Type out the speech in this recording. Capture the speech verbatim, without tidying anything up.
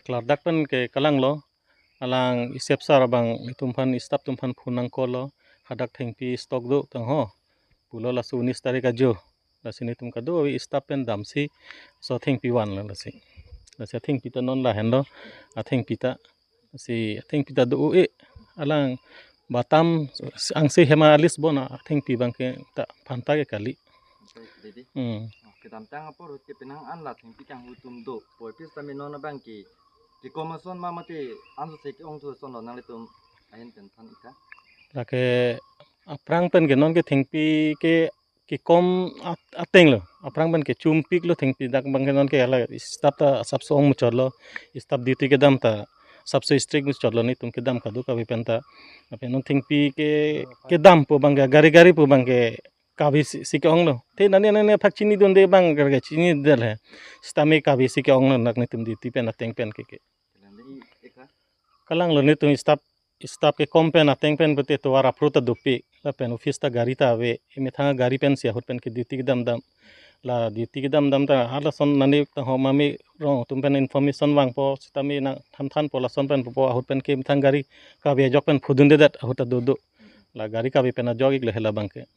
klardak pen ke kalanglo, alang Isep sar abang netum aphan, staff atum aphan phone nangkolo, hadak thengpi stock do tangho pulo, laso unis tarik ajo. Lasi netum kadokave staff pen damsi laso thengpi vanlo lasi. Lasi athengpi ta non lahenlo, athengpi ta, lasi athengpi ta do-o-e, alang batam angse hema alis bon athengpi abangke ta phanta ke kali. Didi. Hmm. Oh, kedamtang apor ahut ke penang an la thengpi kanghu atum do. Puvoiphit sitame non abangke kekom ason ma mate anso se ke-ong thu asonlo, nanglitum ahin pen than ik tha? Lake aphrang pen ke non ke thengpi ke kekom at-, atenglo. Aphrang pen ke chumpiklo thengpi, dak abangke non ke hala staff ta asapso ong muchotlo. Staff duty kedam ta asapso strict muchotlo, netum kedam kadokave pen ta. Lapen non thengpi ke kedampo abangke, gari gari pu abangke kave si, si ke-onglo. Te nani nani aphak chinidunde abang gari chinidel he. Sitame kave si ke-onglo, dak netum duty pen ateng pen ke ke. Kalanglo, netum staff, staff kekom pen ateng pen pute tovar apro ta dopik. Lapen office ta gari ta ave. Emethang gari pensi ahut pen ke duty kedam dam. La duty kedam dam ta halason nani tangho mami rong atum pen information vangpo, sitame nangthan thanpo, lason pen pupo, ahut pen ke emethang gari kave ajok pen phudundedet ahut ta dodo. La gari kave pen ajok iklo hela abangke.